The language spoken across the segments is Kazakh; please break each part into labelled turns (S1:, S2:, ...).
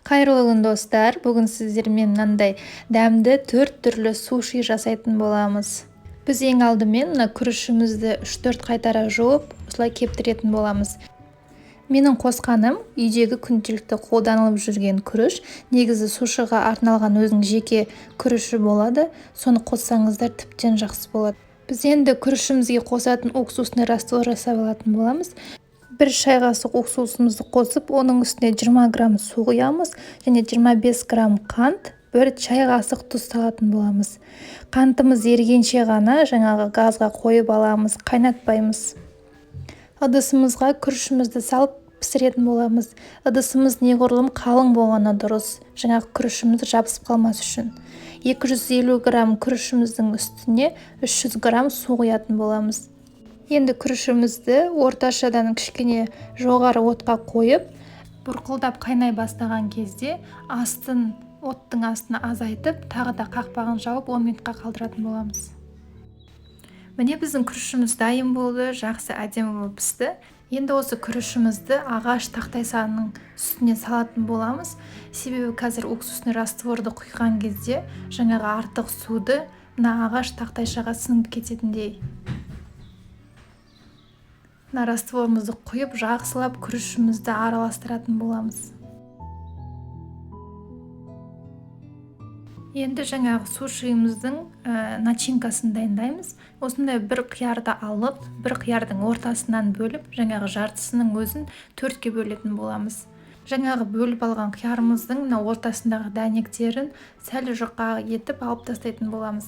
S1: Қайырлы күн, достар! Бүгін сіздермен мынандай дәмді 4 түрлі суши жасайтын боламыз. Біз ең алдымен мына күрішімізді 3-4 қайтара жуып, осылай кептіретін боламыз. Менің қосқаным үйдегі күнделікті қолданылып жүрген күріш. Негізі сушиға арналған өзінің жеке күріші болады. Соны қоссаңыздар, тіптен жақсы болады. Біз енді күрішімізге қосатын уксусный раствор жасап алатын боламыз. 1 шай қасық уксусымызды қосып, оның үстіне 20 грамм су құямыз және 25 грамм қант, 1 шай қасық тұз салатын боламыз. Қантымыз ерігенше ғана жаңағы газға қойып аламыз, қайнатпаймыз. Ыдысымызға күрішімізді салып пісіретін боламыз. Ыдысымыз неғұрлым қалың болғаны дұрыс, жаңағы күрішіміз жабысып қалмас үшін. 250 грамм күрішіміздің үстіне 300 грамм су құятын боламыз. Енді күрішімізді орташадан кішкене жоғары отқа қойып, бұрқылдап қайнай бастаған кезде оттың астын азайтып, тағы да қақпағын жауып 10 минутқа қалдыратын боламыз. Міне, біздің күрішіміз дайын болды, жақсы әдемі болып пісті. Енді осы күрішімізді ағаш тақтайшаның үстіне салатын боламыз. Себебі қазір уксусный растворды құйған кезде жаңағы артық суды мына ағаш тақтайшаға сіңіп кететіндей. Мына растворымызды құйып, жақсылап күрішімізді араластыратын боламыз. Енді жаңағы сушиіміздің начинкасын дайындаймыз. Осындай бір қиярды алып, бір қиярдың ортасынан бөліп, жаңағы жартысының өзін 4-ке бөлетін боламыз. Жаңағы бөліп алған қиярымыздың мына ортасындағы дәнектерін сәл жұқа етіп алып тастайтын боламыз.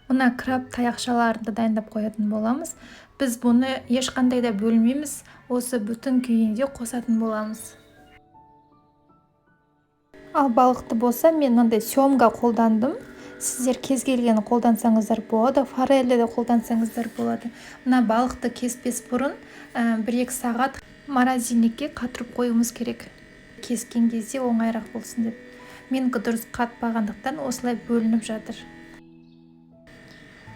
S1: Мына краб таяқшаларын да дайындап қоятын боламыз. Біз бұны ешқандай да бөлмейміз, осы бүтін күйінде қосатын боламыз. Ал балықты болса, мен мынандай семга қолдандым. Сіздер кез келгенін қолдансаңыздар болады, форельді де қолдансаңыздар болады. Мына балықты кеспес бұрын бір-екі сағат морозильникке қатырып қоюымыз керек. Кескен кезде оңайырақ болсын деп. Менікі дұрыс қатпағандықтан осылай бөлініп жатыр.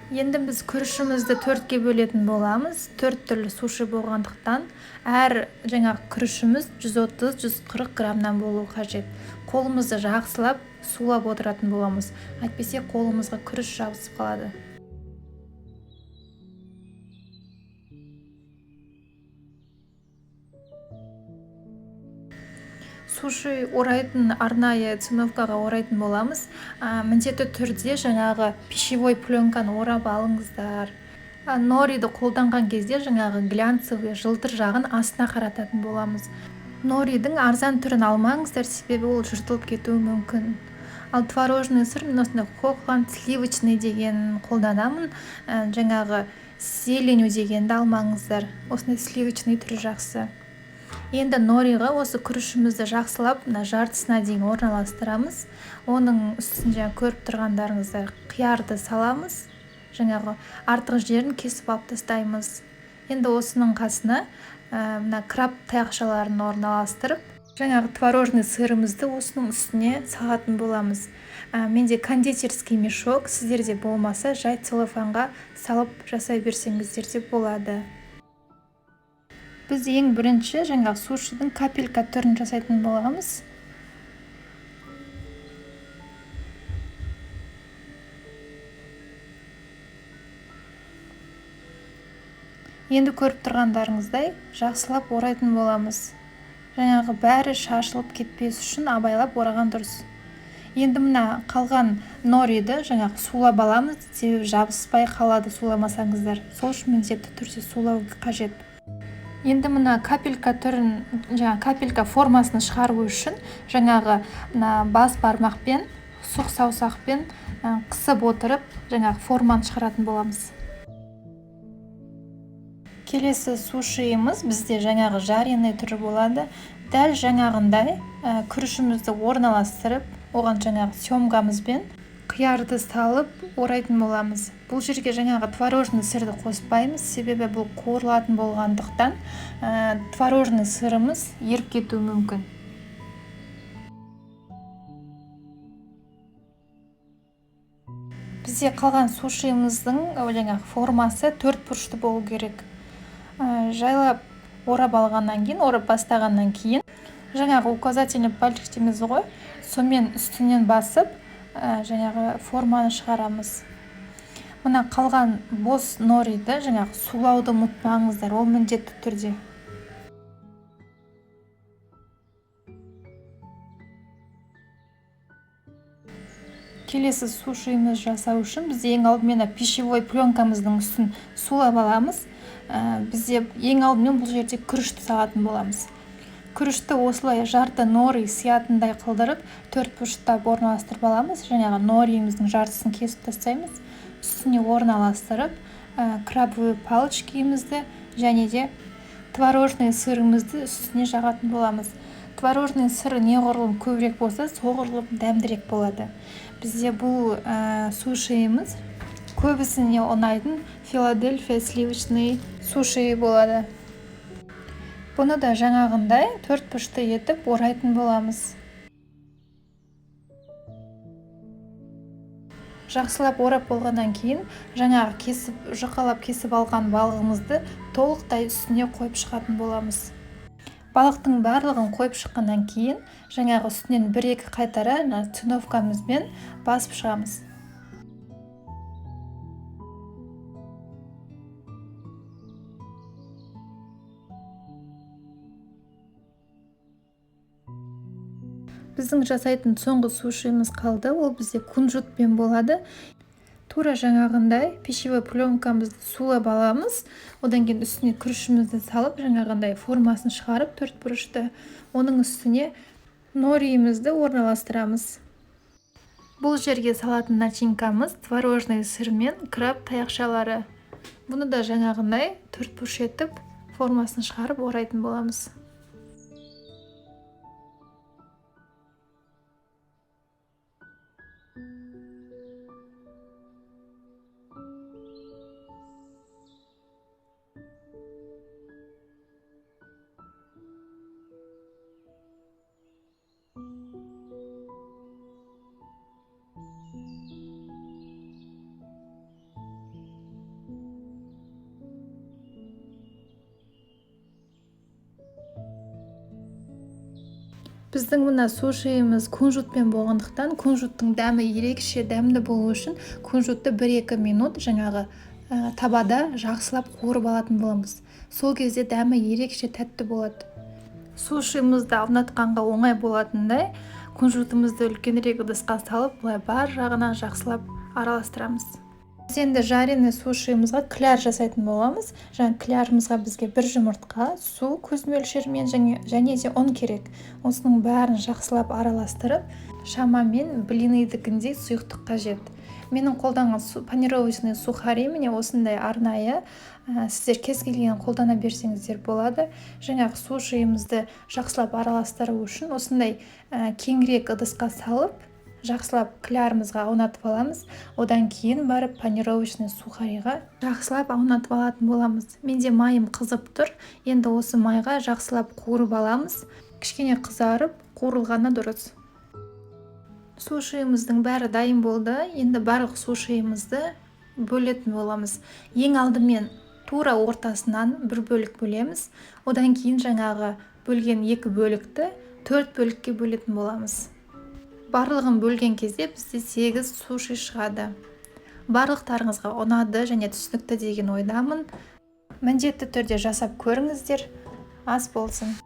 S1: Енді біз күрішімізді 4-ке бөлетін боламыз. 4 түрлі суши болғандықтан әр жаңағы күрішіміз жүз отыз, жүз қырық граммнан болуы қажет. Қолымызды жақсылап сулап отыратын боламыз. Әйтпесе қолымызға күріш жабысып қалады. Суши орайтын арнайы циновкаға орайтын боламыз. Міндетті түрде жаңағы пищевой пленканы орап алыңыздар. Нориді қолданған кезде жаңағы глянцевый жылтыр жағын астына қарататын боламыз. Норидің арзан түрін алмаңыздар, себебі ол жыртылып кетуі мүмкін. Ал творожный сыр мен осындай Хохланд сливочный деген қолданамын. Жаңағы зеленю дегенді алмаңыздар. Осындай сливочный түрі жақсы. Енді нориға осы күрішімізді жақсылап мына жартысына дейін орналастырамыз. Оның үстін жаңа көріп тұрғандарыңыздай қиярды саламыз. Жаңағы артық жерін кесіп алып тастаймыз. Енді осының қасына мына краб таяқшаларын орналастырып, жаңағы творожный сырымызды осының үстіне салатын боламыз. Менде кондитерский мешок, сіздерде болмаса жай целлофанға салып жасай берсеңіздер де болады. Біз ең бірінші жаңағы сушидің капелька түрін жасайтын боламыз. Енді көріп тұрғандарыңыздай жақсылап орайтын боламыз. Жаңағы бәрі шашылып кетпес үшін абайлап ораған дұрыс. Енді мына қалған нориді жаңағы сулап аламыз, себебі жабыспай қалады суламасаңыздар. Сол үшін міндетті түрде сулау қажет. Енді мына капелька түрін, жаңа капелька формасын шығару үшін жаңағы мына бас бармақпен, сұқ саусақпен қысып отырып, жаңағы форманы шығаратын боламыз. Келесі сушиіміз бізде жаңағы жареный түрі болады. Дәл жаңағындай күрішімізді орналастырып, оған жаңағы семгамызбен қиярды салып орайтын боламыз. Бұл жерге жаңағы творожный сырды қоспаймыз, себебі бұл қуырылатын болғандықтан творожный сырымыз еріп кетуі мүмкін. Бізде қалған сушиіміздің жаңағы формасы төрт бұрышты болу керек. Жайлап орап алғаннан кейін, орап бастағаннан кейін, жаңағы указательный пальчик дейміз ғой, сонымен үстінен басып, жаңағы форманы шығарамыз. Мына қалған бос нориді жаңағы сулауды ұмытпаңыздар, ол міндетті түрде. Келесі сушиіміз жасау үшін біз ең алдымен пищевой пленкамыздың үстін сулап аламыз. Бізде ең алдымен бұл жерде күрішті салатын боламыз. Күрішті осылай жарты нори сиятындай қылдырып, төрт бұрыштап орналастырып аламыз. Жаңағы нориіміздің жартысын кесіп тастаймыз, үстіне орналастырып, крабовый палочкимізді және де творожный сырымызды үстіне жағатын боламыз. Творожный сыр неғұрлым көбірек болса, соғұрлым дәмдірек болады. Бізде бұл сушиіміз көбісіне ұнайтын Филадельфия сливочный суши болады. Бұны да жаңағындай төрт бұрышты етіп орайтын боламыз. Жақсылап орап болғаннан кейін, жаңағы кесіп, жұқалап кесіп алған балығымызды толықтай үстіне қойып шығатын боламыз. Балықтың барлығын қойып шыққаннан кейін, жаңағы үстінен бір екі қайтара циновкамызбен басып шығамыз. Біздің жасайтын соңғы сушиіміз қалды, ол бізде кунжутпен болады. Тура жаңағындай пищевой пленкамызды сулап аламыз. Одан кейін үстіне күрішімізді салып, жаңағындай формасын шығарып төрт бұрышты, оның үстіне нориімізді орналастырамыз. Бұл жерге салатын начинкамыз творожный сыр мен краб таяқшалары. Бұны да жаңағындай төрт бұрыш етіп формасын шығарып орайтын боламыз. Біздің мына сушиіміз кунжутпен болғандықтан, кунжуттың дәмі ерекше дәмді болу үшін кунжутты 1-2 минут жаңағы табада жақсылап қуырып алатын боламыз. Сол кезде дәмі ерекше тәтті болады. Сушиімізді аунатқанға оңай болатындай кунжутымызды үлкенірек ыдысқа салып, былай бар жағынан жақсылап араластырамыз. Біз енді жареный сушиімізға кляр жасайтын боламыз. Жаңа клярымызға бізге бір жұмыртқа, су көз мөлшерімен және де ұн керек. Осының бәрін жақсылап араластырып, шамамен блиныйдікіндей сұйықтық қажет. Менің қолданған панировочный сухари міне осындай арнайы, сіздер кез келген қолдана берсеңіздер болады. Жаңағы сушиімізді жақсылап араластыру үшін осындай кеңірек ыдысқа салып, жақсылап клярымызға аунатып аламыз. Одан кейін барып панировочный сухариға жақсылап аунатып алатын боламыз. Менде майым қызып тұр. Енді осы майға жақсылап қуырып аламыз. Кішкене қызарып қуырылғаны дұрыс. Сушиіміздің бәрі дайын болды. Енді барлық сушиімізді бөлетін боламыз. Ең алдымен тура ортасынан бір бөлік бөлеміз. Одан кейін жаңағы бөлген екі бөлікті төрт бөлікке бөлетін боламыз. Барлығын бөлген кезде бізде 8 суши шығады. Барлықтарыңызға ұнады және түсінікті деген ойдамын. Міндетті түрде жасап көріңіздер. Ас болсын.